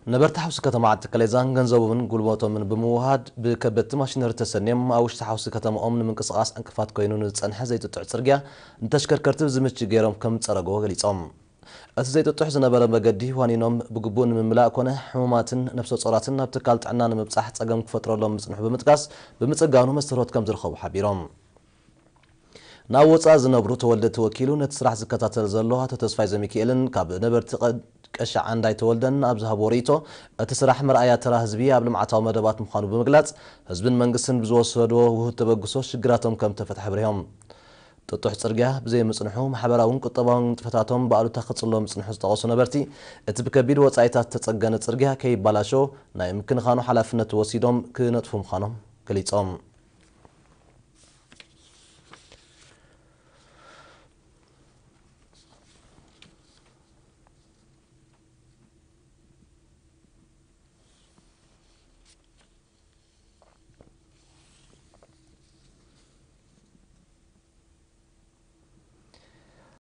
ነበርቲ ሓውሲ ከተማ ዓዲ ከሌዛን ገንዘቦምን ጉልበቶምን ብምውሃድ ብከበድቲ ማሽነሪ ተሰንዮም ኣብ ውሽጢ ሓውሲ ከተማኦም ንምንቅስቓስ ዕንቅፋት ኮይኑ ንዝጸንሐ ዘይጥጡሕ ጽርግያ ንተሽከርከርቲ ብዝምች ገይሮም ከም ዝጸረግዎ ገሊጾም። እቲ ዘይጥጡሕ ዝነበረ መገዲ ዋኒኖም ብግቡእ ንምምላእ ኮነ ሕሙማትን ነፍሰ ጾራትን ናብ ትካል ጥዕና ንምብጻሕ ጸገም ክፈጥረሎም ምጽንሑ ብምጥቃስ ብምጽጋኑ መስተርሆት ከም ዝረኸቡ ሓቢሮም። ናብ ወጻኢ ዝነብሩ ተወልደ ተወኪሉ ነቲ ስራሕ ዝከታተል ዘሎ ኣቶ ተስፋይ ዘሚካኤልን ካብ ነበርቲ ቀ- ቀሻ ዓንዳይ ተወልደን ኣብ ዝሃብዎ ርእይቶ እቲ ስራሕ መርኣያ ተራ ህዝቢ ኣብ ልምዓታዊ መደባት ምዃኑ ብምግላጽ ህዝብን መንግስትን ብዝወሰድዎ ውሁድ ተበግሶ ሽግራቶም ከም ተፈትሐ ኣብሪሆም። ጥጡሕ ጽርግያ ብዘይምጽንሑ ማሕበራውን ቁጠባውን ንጥፈታቶም ብኣሉታ ክጽሎ ምጽንሑ ዝጠቐሱ ነበርቲ እቲ ብከቢድ ወጻኢታት ዝተጸገነ ጽርግያ ከይባላሾ ናይ ምክንኻኑ ሓላፍነት ወሲዶም ክነጥፉ ምዃኖም ገሊጾም።